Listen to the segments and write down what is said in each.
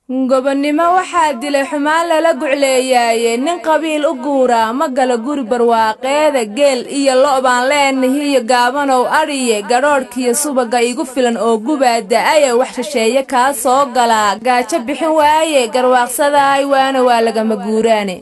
Gobonnimo waxaa dilay xumaan lala gucleeyaaye, nin qabiil u guuraa ma galo guri barwaaqeeda. Geel iyo lo' baan leenahiyo gaabanow adhiye, gadhoodhkiyo subaga igu filan oo gubaa da'aye. Wax shisheeye kaa soo galaa gaajo bixin waaye, garwaaqsadaay waana waa lagama guuraane.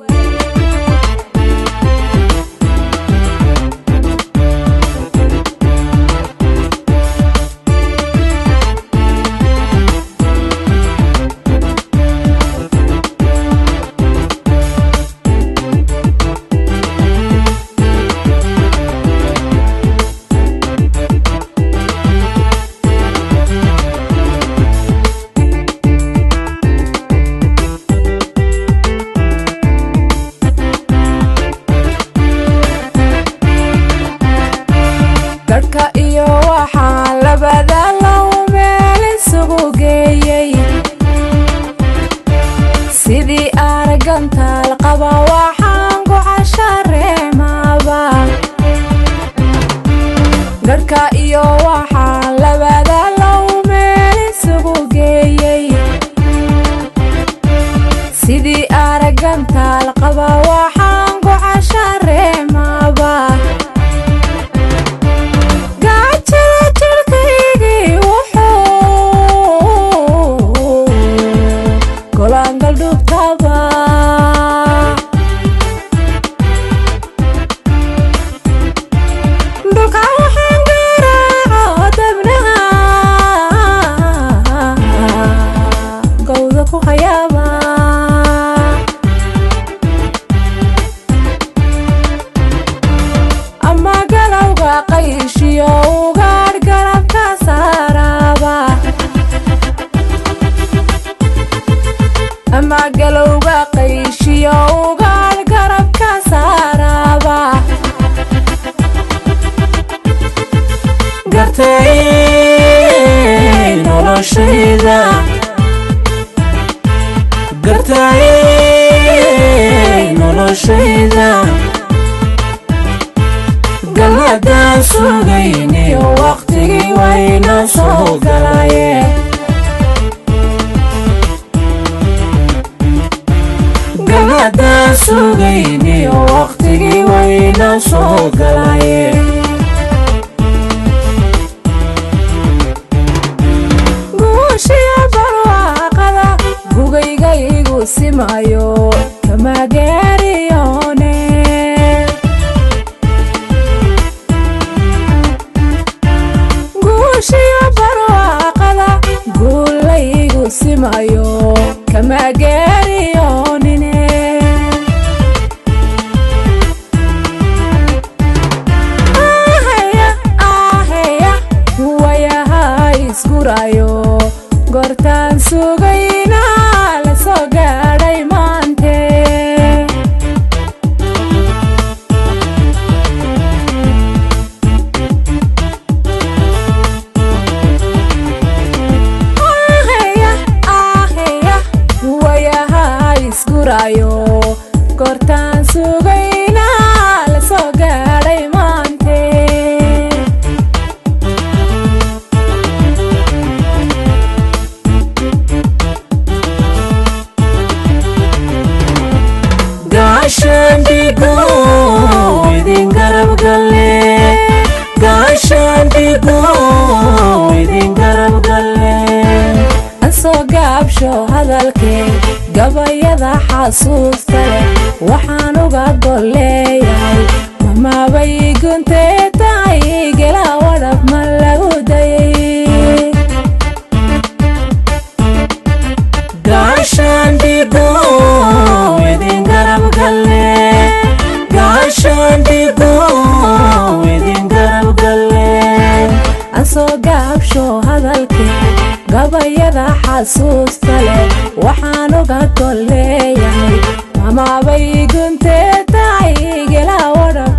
Garhka iyo waxaan labada low meel isugu geeyey, sidii aragantaal qaba waxaan ku cashareemaaba. Garhka iyo waxaan labada low meel isugu geeyey, sidii aragantaal qaba waxaan ku cashareemaaba. Gaajada jirkaygii wuxuu golaangaldhubtaba, dhulka waxaan garaaco dabnaha gowda ku hayaaba. Ama galowga qayshiyo ugaadh garabka saaraaba, ama galowga qayshiyo ugaadh garabka saaraaba. Gartay noloshayda, gartay noloshayda, galladaan sugayniyo waqtigii wayna soo galaye. Galladaan sugayniyo waqtigii wayna soo galaye. Guushiya barwaaqada gugayga igu simayo kama geeriyoone. Guushiya barwaaqada guulaygu simayo kama geeriyoonine. Ahaya ahaya, wayaha isgurayo goortaan sugayna la soo gaadhay maante. Ahaya ahaya, wayaha isgurayo goortaan sugayna la soo gaadhay maante. Gaashaandhigo idin garab galle, gaashaandhigo idin garab galle. Soo gaabsho hadalkee, gabayada xasuusta leh waxaan uga golleeyahay, mamaabay guntee tahay gelaa wadhab ma lagu dayay. Gaashaandhigo idin garab galle, gaashaandhigo idin garab galle. Soo gaabsho hadalkee, gabayada xasuusta leh waxaan uga golleeyahay, mamaabay guntee tahay gelaa wadhab